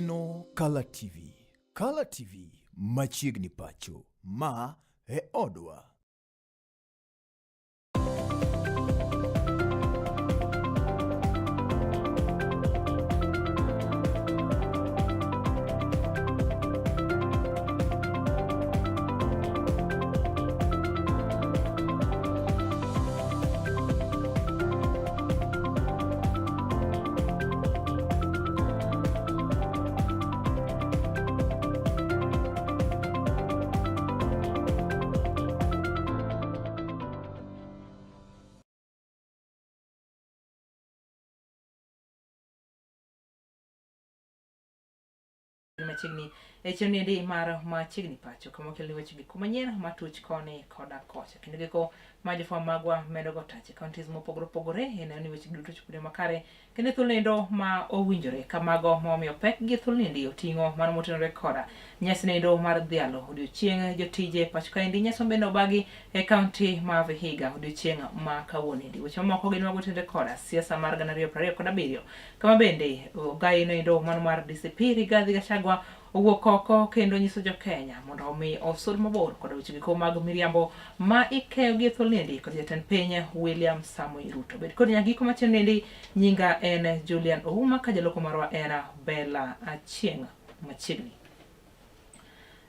Ineno Kala TV. Kala TV machiegni pacho. Ma e odwa. Machiegni e chenro niendi mar machiegni pacho kama okelni weche gik manyien matuch koni koda kocha kendo giko ma jofwambo magwa medo go tach e counties mopogore opogore e neno ni weche duto chopo makare kendo e thuolo nendo ma owinjore kamago ma omiyo pek gi thuolo niendi oting'o mano motenore koda nyasi nendo mar dhialo odiochieng' jotije pacho kaendi nyasi mabende obagi e kaunti ma Vihiga odiochieng' ma kawuono endi. Weche mamoko gin mago motenore koda siasa mar 2027 kama bende ogayi noendo mano mar DCP Rigathi Gachagua owuok oko kendo nyiso jo-Kenya mondo omi osud mabor kod weche giko mag miriambo ma ikeyo gi e thuolo niendi kod jatend piny William Samoei Ruto. Bed kod nyaka giko machien niendi, nyinga en Julian Ouma ka jaloko marwa en Bella Achieng' machiegni.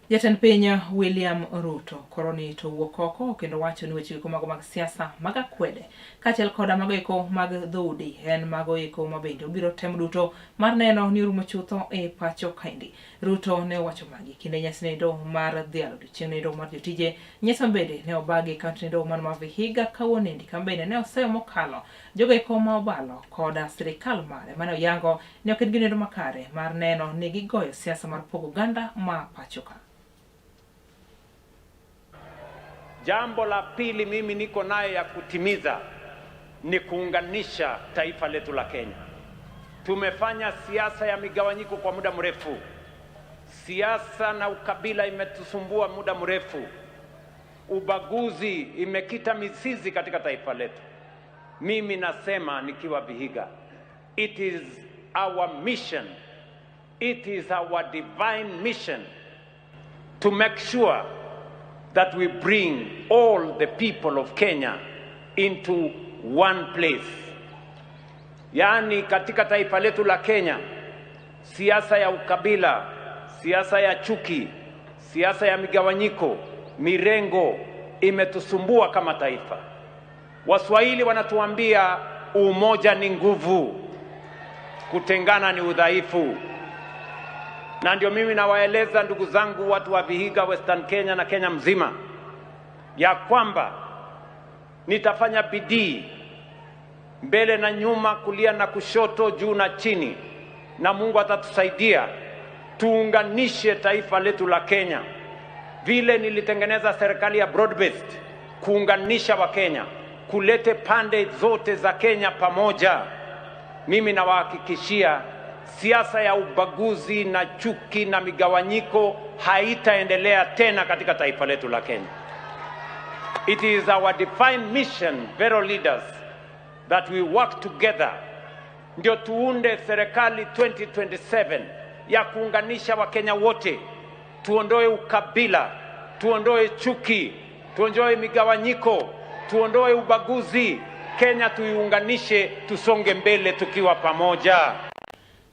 Jatend piny William Ruto koro ni to wuok oko kendo wacho ni weche eko mago mag siasa mag akwede kaachiel koda mago eko mag dhoudi en mago eko ma bende obiro temo duto mar neno ni orumo chutho e pacho kaendi. Ruto ne owacho magi kinde nyasi nendo mar dhialo odiochieng' nendo mar jotije nyasi ma bende ne obagi e kaunti nendo man ma Vihiga kawuono endi kama bende ne oseyo mokalo jogo eko ma obalo koda sirikal mare mane oyango ne ok en gi neno makare mar neno ni gigoyo siasa mar pogo oganda ma pacho ka. Jambo la pili mimi niko naye ya kutimiza ni kuunganisha taifa letu la Kenya. Tumefanya siasa ya migawanyiko kwa muda mrefu. Siasa na ukabila imetusumbua muda mrefu. Ubaguzi imekita mizizi katika taifa letu. Mimi nasema nikiwa Vihiga, it is our mission, it is our divine mission to make sure that we bring all the people of Kenya into one place. Yaani katika taifa letu la Kenya, siasa ya ukabila, siasa ya chuki, siasa ya migawanyiko, mirengo imetusumbua kama taifa. Waswahili wanatuambia umoja ni nguvu, kutengana ni udhaifu. Na ndio mimi nawaeleza ndugu zangu watu wa Vihiga, Western Kenya na Kenya mzima ya kwamba nitafanya bidii mbele na nyuma, kulia na kushoto, juu na chini, na Mungu atatusaidia tuunganishe taifa letu la Kenya. Vile nilitengeneza serikali ya broad based kuunganisha Wakenya, kulete pande zote za Kenya pamoja. Mimi nawahakikishia siasa ya ubaguzi na chuki na migawanyiko haitaendelea tena katika taifa letu la Kenya. It is our divine mission, fellow leaders, that we work together ndio tuunde serikali 2027 ya kuunganisha Wakenya wote, tuondoe ukabila, tuondoe chuki, tuondoe migawanyiko, tuondoe ubaguzi. Kenya tuiunganishe, tusonge mbele tukiwa pamoja.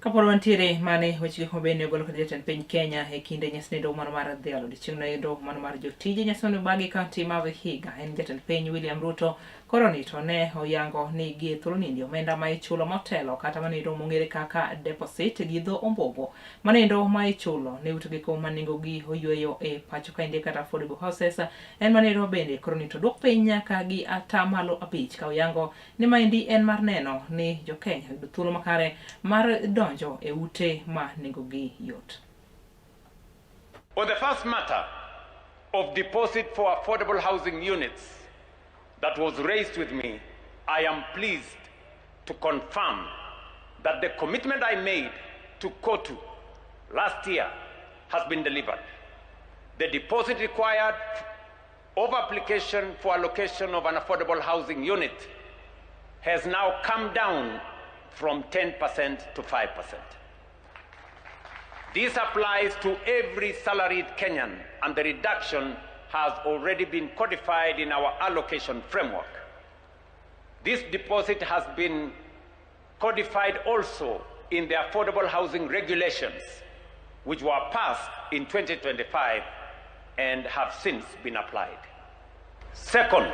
Kapod wantiere mane weche gik mabende ogol kod jatend piny Kenya e kinde nyasi nendo mano mar dhialo odiochieng' noendo mano mar jotije nyasi mane obagi e kaunti ma Vihiga en jatend piny William Ruto koro ni to ne oyango ni gie thuolo niendi omenda ma ichulo motelo kata manendo mong'ere kaka deposit gi dho ombogo manendo ma ichulo ne ute giko ma nengogi oyweyo e pacho kaendi kata affordable houses en manendo bende koro ni to duok piny nyaka gi 5% ka oyango ni maendi en mar neno ni jo-Kenya yudo thuolo makare mar donjo e ute ma nengogi yot. On the first matter of deposit for affordable housing units that was raised with me, I am pleased to confirm that the commitment I made to COTU last year has been delivered. The deposit required of application for allocation of an affordable housing unit has now come down from 10% to 5%. This applies to every salaried Kenyan, and the reduction has already been codified in our allocation framework. This deposit has been codified also in the affordable housing regulations, which were passed in 2025 and have since been applied. Second,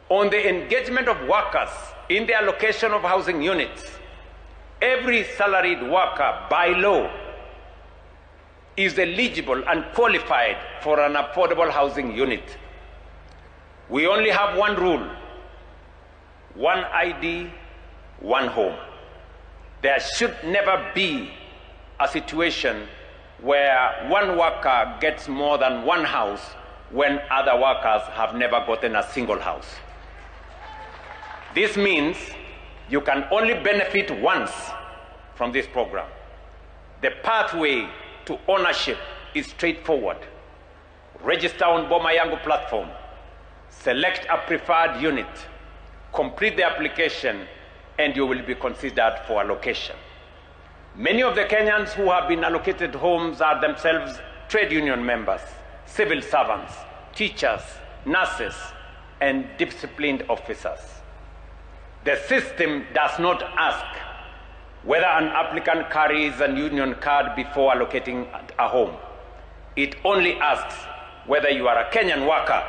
on the engagement of workers in the allocation of housing units, every salaried worker by law is eligible and qualified for an affordable housing unit. We only have one rule: one ID, one home. There should never be a situation where one worker gets more than one house when other workers have never gotten a single house. This means you can only benefit once from this program. The pathway to ownership is straightforward. Register on Boma Yangu platform, select a preferred unit, complete the application, and you will be considered for allocation. Many of the Kenyans who have been allocated homes are themselves trade union members, civil servants, teachers, nurses, and disciplined officers. The system does not ask whether an applicant carries a union card before allocating a home. It only asks whether you are a Kenyan worker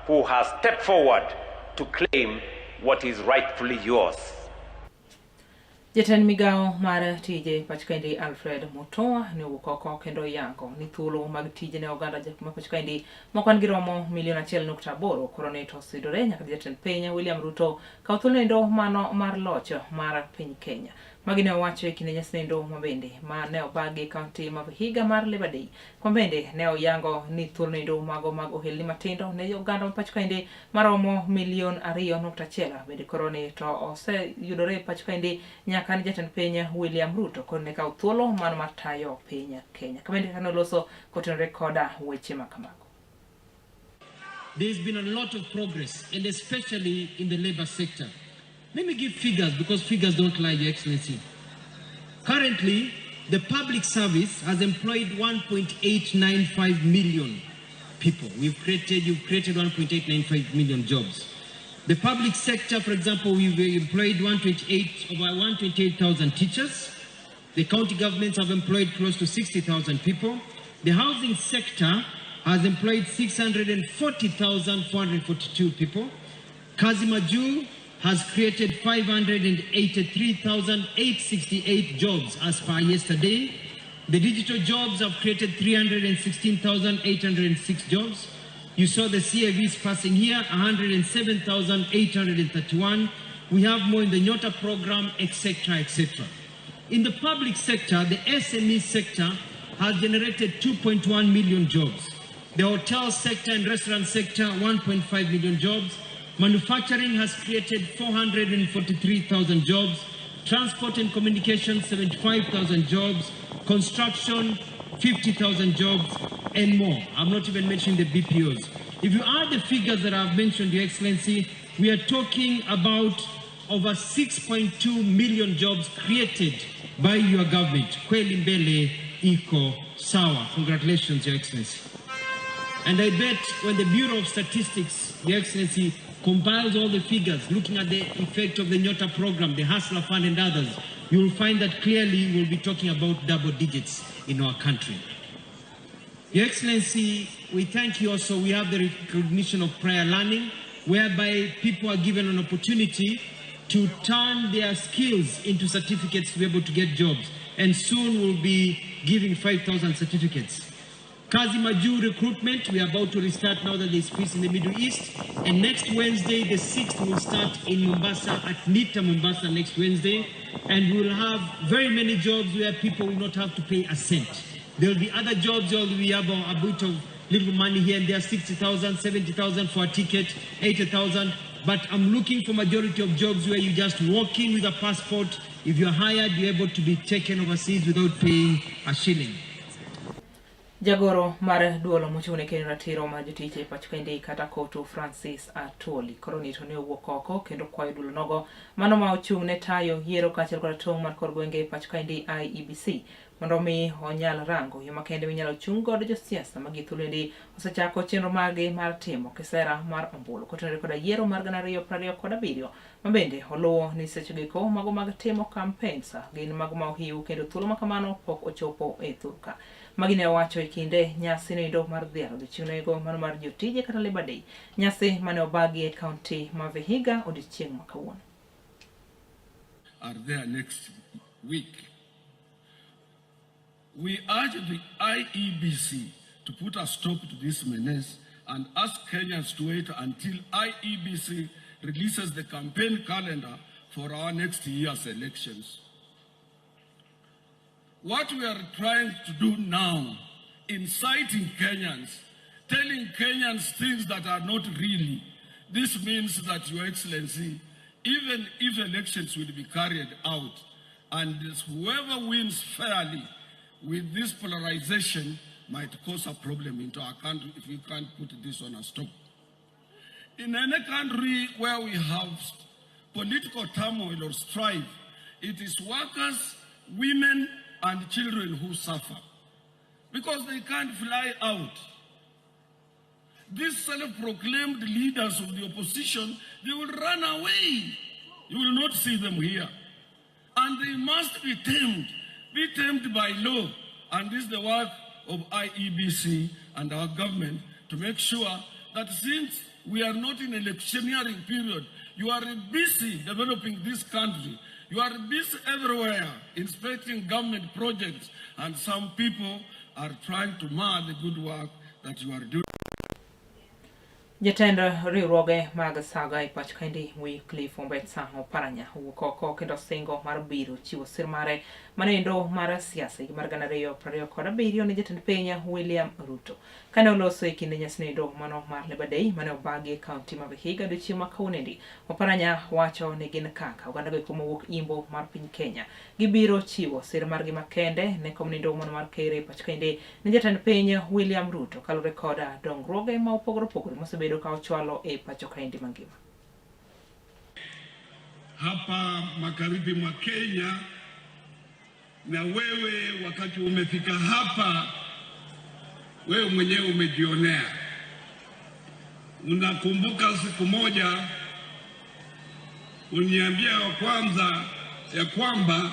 who has stepped forward to claim what is rightfully yours. Jatend migawo mar tije pacho kaendi Alfred Mutua ne owuok oko kendo yango ni thuolo mag tije ne oganda ma pacho kaendi mokwan gi romo milion 1.8 koro ne to oseyudore nyaka jatend piny William Ruto kaw thuolo endo mano mar loch mar piny Kenya. Magi ne owacho e kinde nyasi endo mabende ma ne obagi e kaunti ma Vihiga mar Labour Day. Kuma bende ne oyango ni thuolo endo mago mag ohelni matindo ne oganda ma pacho kaendi maromo milion 2.1 bende koro ni to oseyudore e pacho kaendi nyaka ne jatend piny William Ruto koro ne kaw thuolo mano mar tayo piny Kenya. Kabende kane oloso kotenore koda weche ma kamago. There's been a lot of progress, and especially in the labor sector. Let me give figures, because figures don't lie, Your Excellency. Currently, the public service has employed 1.895 million people. You've created 1.895 million jobs. The public sector, for example, we've employed over 128,000 teachers. The county governments have employed close to 60,000 people. The housing sector has employed 640,442 people. Kazi Majuu has created 583,868 jobs as per yesterday. The digital jobs have created 316,806 jobs. You saw the CAVs passing here, 107,831. We have more in the Nyota program, etc., etc. In the public sector, the SME sector has generated 2.1 million jobs. The hotel sector and restaurant sector, 1.5 million jobs. Manufacturing has created 443,000 jobs. Transport and communication, 75,000 jobs. Construction, 50,000 jobs, and more. I'm not even mentioning the BPOs. If you add the figures that I've mentioned, Your Excellency, we are talking about over 6.2 million jobs created by your government. Kweli mbele iko sawa. Congratulations, Your Excellency. And I bet when the Bureau of Statistics, Your Excellency, compiles all the figures, looking at the effect of the Nyota program, the Hustler Fund and others, you will find that clearly we'll be talking about double digits in our country. Your Excellency, we thank you also. We have the recognition of prior learning, whereby people are given an opportunity to turn their skills into certificates to be able to get jobs. And soon we'll be giving 5,000 certificates. Kazi Majuu recruitment, we are about to restart now that there's peace in the Middle East. And next Wednesday, the 6th, we'll start in Mombasa, at NITA Mombasa next Wednesday. And we'll have very many jobs where people will not have to pay a cent. There will be other jobs where we have a bit of little money here and there, 60,000, 70,000 for a ticket, 80,000. But I'm looking for majority of jobs where you just walk in with a passport. If you're hired, you're able to be taken overseas without paying a shilling. Jagoro mar duol mochung' ne kendo ratiro mar jotich e pacho kaendi kata Kotu Francis Atwoli koro ni to ne owuok oko kendo kwayo duol nogo mano ma ochung' ne tayo yiero kaachiel koda tong' mar kor gwenge e pacho kaendi IEBC mondo mi onyal rango yo makende minyalo chung' godo josiasa ma gi thuoloendi osechako chenro margi mar timo kisera mar ombulu kotenore koda yiero mar 2027 ma bende oluwo ni sechego mago mag timo campaigns gin mago ma ohiu kendo thuolo ma kamano pok ochopo e thurka. Magi ne owacho e kinde nyasi noendo mar dhialo odiochieng' noego mano mar jotije kata Labour Day, nyasi mane obagi e kaunti ma Vihiga odiochieng' ma kawuono. Are there next week. We urge the IEBC to put a stop to this menace and ask Kenyans to wait until IEBC releases the campaign calendar for our next year's elections. What we are trying to do now, inciting Kenyans, telling Kenyans things that are not really, this means that, Your Excellency, even if elections will be carried out, and whoever wins fairly with this polarization might cause a problem into our country if we can't put this on a stop. In any country where we have political turmoil or strife, it is workers, women, and children who suffer because they can't fly out. These self-proclaimed leaders of the opposition, they will run away. You will not see them here. And they must be tamed by law. And this is the work of IEBC and our government to make sure that since we are not in electioneering period, you are busy developing this country. You are busy everywhere inspecting government projects, and some people are trying to mar the good work that you are doing. Jatend riwruoge mag saga e pacho kaendi Wycliffe Ombetsa Oparanya owuok oko kendo singo mar biro chiwo sir mare manoendo mar siasa higa mar 2027 ne jatend piny William Ruto. Kane oloso e kinde nyasi noendo mano mar Labour Day mane obagi e kaunti ma Vihiga odiochieng' ma kawuonoendi, Oparanya wacho ni gin kaka oganda go eko mowuok imbo mar piny Kenya gibiro chiwo sir margi makende ne kom nindo mano mar ker e pacho kaendi ne jatend piny William Ruto kaluwore koda dongruoge ma opogore opogore mosebedo ka ochwalo e pacho kaendi mangima. Hapa magharibi mwa Kenya, na wewe wakati umefika hapa, wewe mwenyewe umejionea. Unakumbuka siku moja uniambia kwanza ya kwamba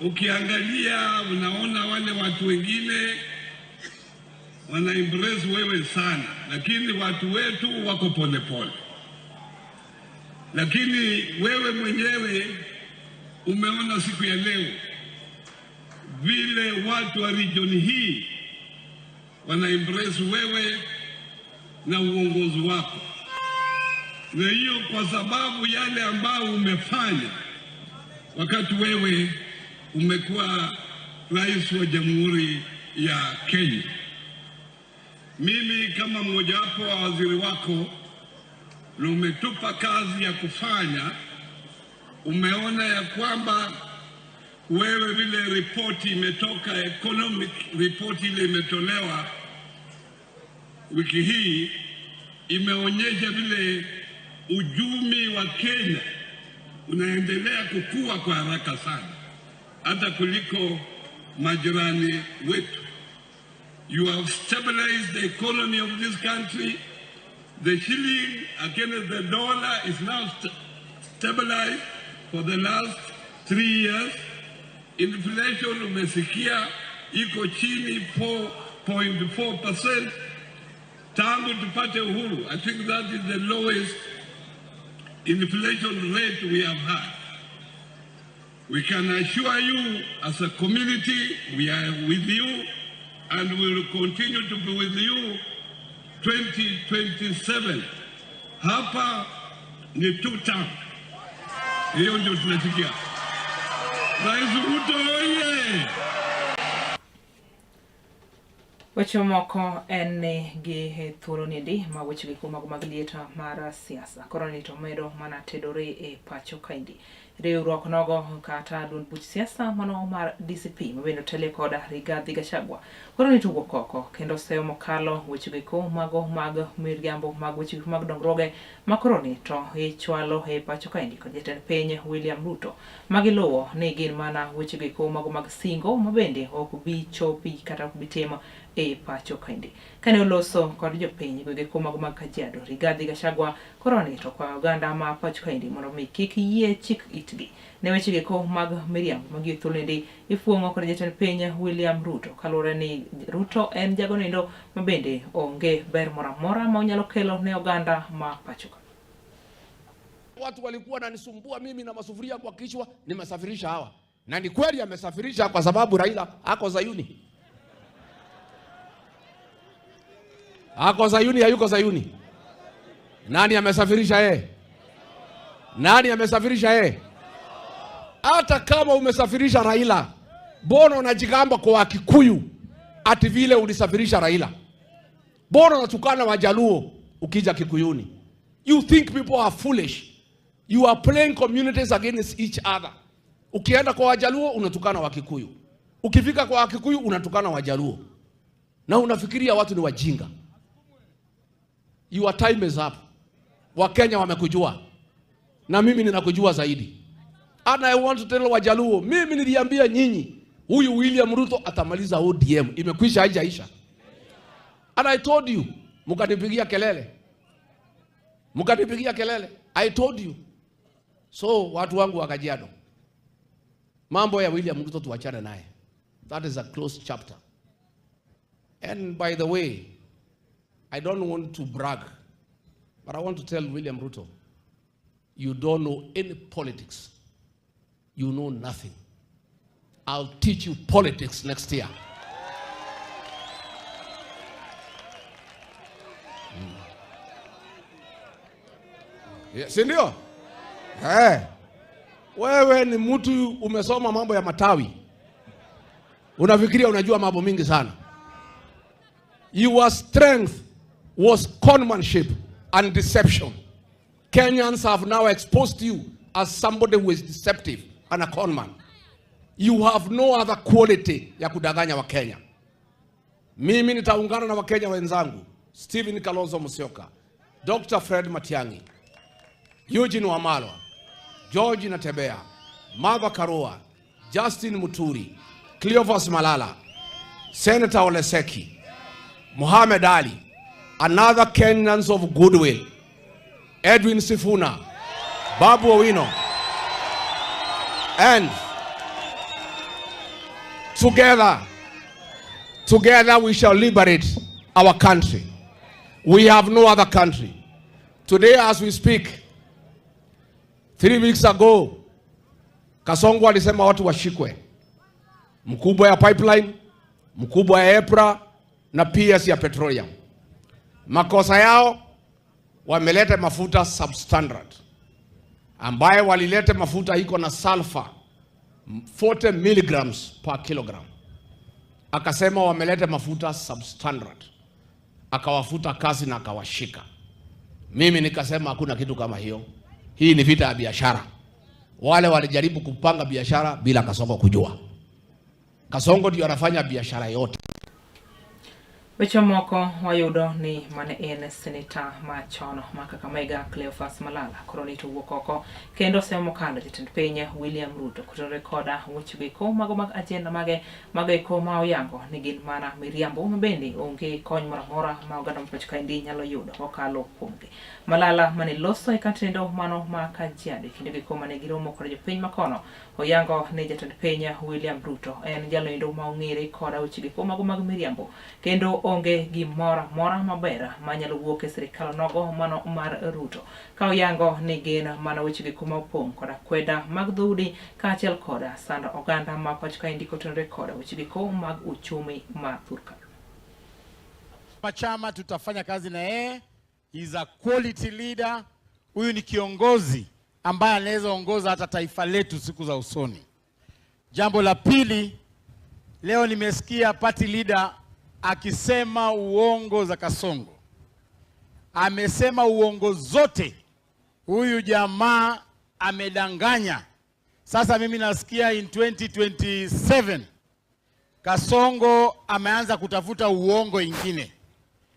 ukiangalia unaona wale watu wengine wana embrace wewe sana, lakini watu wetu wako polepole. Lakini wewe mwenyewe umeona siku ya leo vile watu wa region hii wana embrace wewe na uongozi wako, na hiyo kwa sababu yale ambayo umefanya wakati wewe umekuwa rais wa Jamhuri ya Kenya. Mimi kama mmojawapo wa waziri wako, na umetupa kazi ya kufanya, umeona ya kwamba wewe vile ripoti imetoka, economic report ile imetolewa wiki hii, imeonyesha vile uchumi wa Kenya unaendelea kukua kwa haraka sana, hata kuliko majirani wetu. You have stabilized the economy of this country. The shilling against the dollar is now stabilized for the last 3 years. Inflation umesikia iko chini 4.4% tangu tupate uhuru. I think that is the lowest inflation rate we have had. We can assure you as a community, we are with you and we will continue to be with you 2027. Hapa ni two term. Hiyo ndio tunafikia. Rais Ruto oye! Weche moko en ni gi thuolo niendi ma weche gi mago mag liet mar siasa. Koro ni to medo mana tedore e pacho kaendi. Riwruok nogo kata duond buch siasa mano mar DCP mabende otelie koda Rigathi Gachagua koro ni to wuok oko kendo seyo mokalo wechego eko mago mag miriambo mag wechego mag dongruoge ma koro ni to ichwalo e pacho kaendi kod jatend piny William Ruto magiluwo ni gin mana wechego eko mago mag singo mabende ok bi chopi kata ok bi tim e pacho kaendi. Kane oloso kod jopiny gwenge eko mago mag Kajiado, Rigathi Gachagua koro ni to kwayo oganda ma pacho kaendi mondo mi kik yie chik itgi ne weche eko mag miriambo ma gie thuoloendi ifuong'o kod jatend piny William Ruto kaluwore ni Ruto en jagonoendo ma bende onge ber moro amora ma onyalo kelo ne oganda ma pacho ka. Watu walikuwa wananisumbua mimi na masufuria kwa kichwa, nimesafirisha hawa. Na ni kweli amesafirisha kwa sababu Raila ako Zayuni. Ako Zayuni, hayuko Zayuni. Nani amesafirisha yeye? Nani amesafirisha yeye? Hata kama umesafirisha Raila, mbona unajigamba kwa Wakikuyu ati vile ulisafirisha Raila? Mbona unatukana Wajaluo ukija Kikuyuni? You think people are foolish. You are playing communities against each other. Ukienda kwa Wajaluo unatukana Wakikuyu. Ukifika kwa Wakikuyu unatukana Wajaluo. Na unafikiria watu ni wajinga. Your time is up. Wakenya wamekujua. Na mimi ninakujua zaidi. And I want to tell Wajaluo, mimi niliambia nyinyi, huyu William Ruto atamaliza ODM. Imekwisha, haijaisha. And I told you, mkanipigia kelele. Mkanipigia kelele. I told you. So watu wangu wa Kajiado, mambo ya William Ruto tuachane naye. That is a closed chapter. And by the way, I don't want to brag, but I want to tell William Ruto, you don't know any politics. You know nothing. I'll teach you politics next year. Yeah, si ndio? Eh. Wewe ni mtu umesoma mambo ya matawi. Unafikiria unajua mambo mingi sana. Your strength was conmanship and deception. Kenyans have now exposed you as somebody who is deceptive and a conman. You have no other quality ya kudanganya Wakenya. Mimi nitaungana na Wakenya wenzangu, Stephen Kalonzo Musyoka, Dr. Fred Matiang'i, Eugene Wamalwa, George Natembeya, Martha Karua, Justin Muturi, Cleophas Malala, Senator Ole Seki, Mohammed Ali, another Kenyans of goodwill, Edwin Sifuna, Babu Owino, and together we shall liberate our country. We have no other country. Today as we speak, 3 weeks ago, Kasongo alisema watu washikwe. Mkubwa ya pipeline, mkubwa ya EPRA na PS ya petroleum. Makosa yao, wameleta mafuta substandard, ambaye walileta mafuta iko na sulfur 40 milligrams per kilogram. Akasema wameleta mafuta substandard, akawafuta kazi na akawashika. Mimi nikasema hakuna kitu kama hiyo. Hii ni vita ya biashara. Wale walijaribu kupanga biashara bila Kasongo kujua. Kasongo ndio anafanya biashara yote. Weche moko wayudo ni mane en seneta machon ma Kakamega Cleophas Malala koro ni to wuok oko kendo semo mokalo jatend piny William Ruto kotenore koda wechego eko mago mag agenda mage mago eko ma oyango ni gin mana miriambo ma bende onge kony moro amora ma oganda ma pacho kaendi nyalo yudo kokalo kuomgi. Malala mane loso e katendo mano ma Kajiado e kindego eko mane giromo kod jopiny makono oyango ni jatend piny William Ruto en jaloendo ma ong'ere koda wechego eko mago mag miriambo kendo onge gimoro amora maber manyalo wuok e sirikal nogo mano mar Ruto ka oyango ni gin mana wechego eko ma opong' koda kweda mag dhoudi kaachiel koda sando oganda ma pacho kaendi kotenore koda wechego eko mag uchumi ma thurka. Chama tutafanya kazi na yeye. He's a quality leader. Huyu ni kiongozi ambaye anaweza ongoza hata taifa letu siku za usoni. Jambo la pili, leo nimesikia party leader akisema uongo za Kasongo. Amesema uongo zote. Huyu jamaa amedanganya. Sasa mimi nasikia in 2027 Kasongo ameanza kutafuta uongo ingine.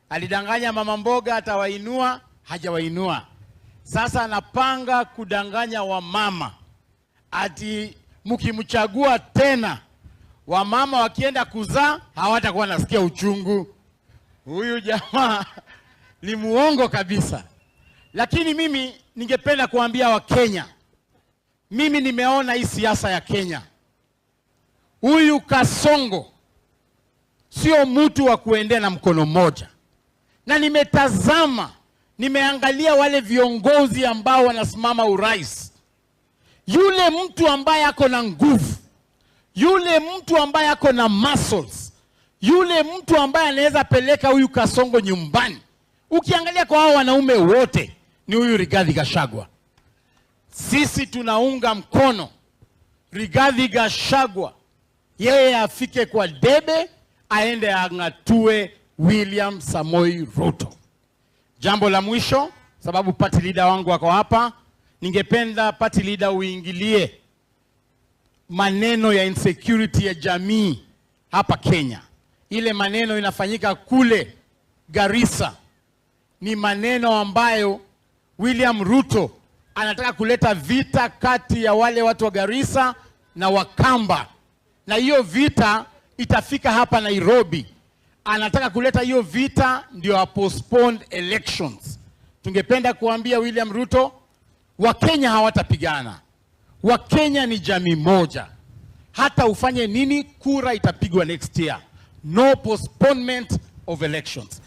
Alidanganya mama mboga atawainua, hajawainua. Sasa anapanga kudanganya wamama ati mkimchagua tena wamama wakienda kuzaa hawatakuwa nasikia uchungu. Huyu jamaa ni muongo kabisa. Lakini mimi ningependa kuambia Wakenya, mimi nimeona hii siasa ya Kenya. Huyu Kasongo sio mtu wa kuendea na mkono mmoja, na nimetazama, nimeangalia wale viongozi ambao wanasimama urais, yule mtu ambaye ako na nguvu, yule mtu ambaye ako na muscles, yule mtu ambaye anaweza peleka huyu Kasongo nyumbani, ukiangalia kwa hao wanaume wote ni huyu Rigathi Gachagua. Sisi tunaunga mkono Rigathi Gachagua, yeye afike kwa debe, aende ang'atue William Samoei Ruto. Jambo la mwisho, sababu party leader wangu wako hapa, ningependa party leader uingilie maneno ya insecurity ya jamii hapa Kenya. Ile maneno inafanyika kule Garissa ni maneno ambayo William Ruto anataka kuleta vita kati ya wale watu wa Garissa na Wakamba, na hiyo vita itafika hapa Nairobi. Anataka kuleta hiyo vita ndio a postpone elections. Tungependa kuambia William Ruto, Wakenya hawatapigana. Wakenya ni jamii moja. Hata ufanye nini, kura itapigwa next year. No postponement of elections.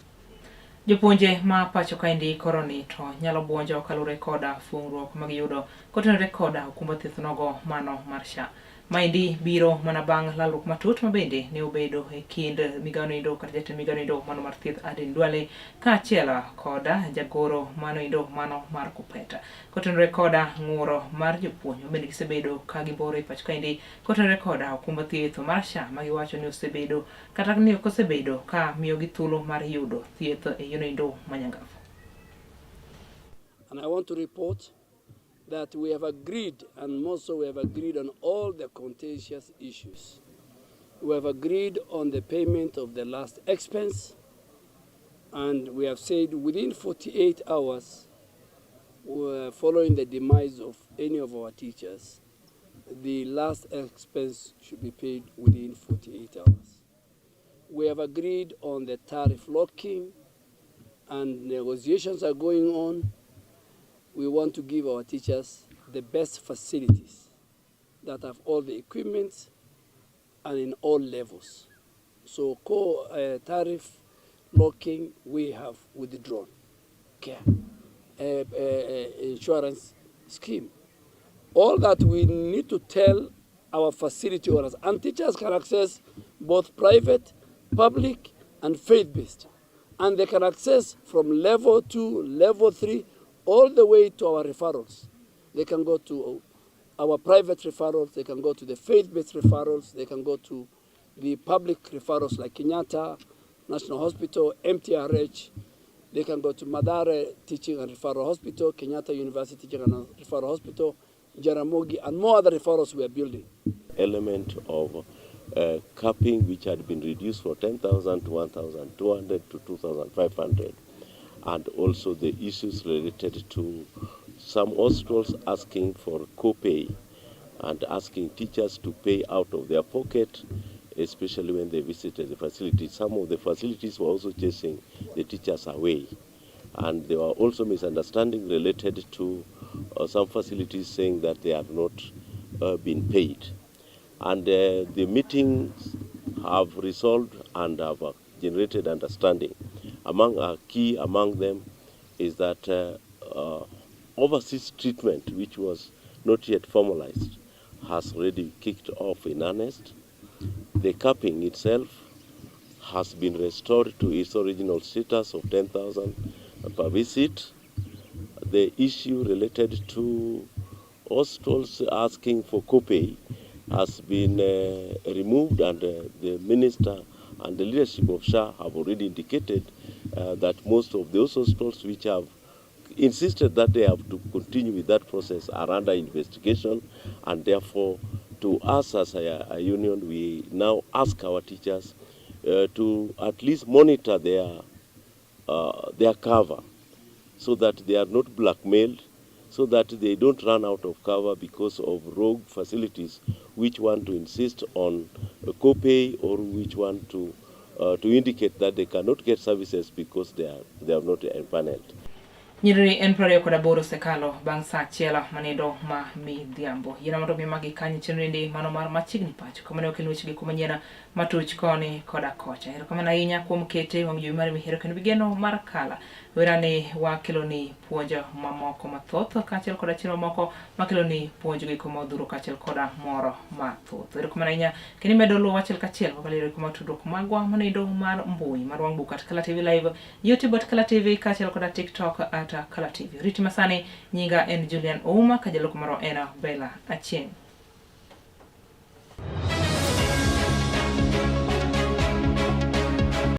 Jopuonje ma pacho kaendi koro ni to nyalo buonjo kaluwore koda fungruok magiyudo kotenore koda okumba thieth nogo mano mar SHA. Maendi biro mana bang' lalruok matut mabende ne obedo e kind migawo noendo kata jatend migawo noendo mano mar thieth Aden Duale kaachiel koda jagoro mano endo mano mar Kuppet. Kotenore koda ng'uro mar jopuonj mabende gisebedo ka giboro e pacho kaendi kotenore koda okumba thieth mar SHA magiwacho ni osebedo kata ni ok osebedo ka miyogi thuolo mar yudo thieth e yono endo manyangafu. And I want to report that we have agreed, and more so we have agreed on all the contentious issues. We have agreed on the payment of the last expense, and we have said within 48 hours following the demise of any of our teachers, the last expense should be paid within 48 hours. We have agreed on the tariff locking, and negotiations are going on. We want to give our teachers the best facilities that have all the equipment and in all levels. So tariff locking, we have withdrawn. Care, insurance scheme. All that we need to tell our facility owners, and teachers can access both private, public, and faith-based. And they can access from level 2, level 3, all the way to our referrals. They can go to our private referrals, they can go to the faith-based referrals, they can go to the public referrals like Kenyatta National Hospital, MTRH, they can go to Mathare Teaching and Referral Hospital, Kenyatta University Teaching and Referral Hospital, Jaramogi, and more other referrals we are building. Element of capping, which had been reduced from 10,000 to 1,200 to 2,500, and also the issues related to some hospitals asking for co-pay and asking teachers to pay out of their pocket, especially when they visited the facility. Some of the facilities were also chasing the teachers away. And there were also misunderstandings related to some facilities saying that they have not been paid. And the meetings have resolved and have generated understanding. Among key among them is that overseas treatment, which was not yet formalized, has already kicked off in earnest. The capping itself has been restored to its original status of 10,000 per visit. The issue related to hospitals asking for copay has been removed, and the minister and the leadership of SHA have already indicated that most of those hospitals which have insisted that they have to continue with that process are under investigation, and therefore to us as a union, we now ask our teachers to at least monitor their cover so that they are not blackmailed, so that they don't run out of cover because of rogue facilities which want to insist on a co-pay or which want to indicate that they cannot get services because they have not empaneled. Nyiriri en 28 osekalo bang' sa achiel manindo ma midhiambo. Yiena mondo mi magi kanyo chenro endi mano mar Machiegni Pacho kama ne okel weche gi kuma nyien matuch koni koda kocha. Erokamano ahinya kuom kete wang' jowi mar mihero kendo migeno mar Kala. Werani wakeloni puonj mamoko mathoth kaachiel koda chenro moko makeloni puonj gieko modhuro kaachiel koda moro mathoth. Erokamano ahinya kendo imedo luwo achiel kachiel kokalo e yore mag tudruok magwa manindo mar mbui mar wang' buk at Kala TV Live, YouTube at Kala TV kaachiel koda TikTok at Kala TV. Riti masani nyinga en Julian Ouma ka jaloko marwa en Bella Achieng'.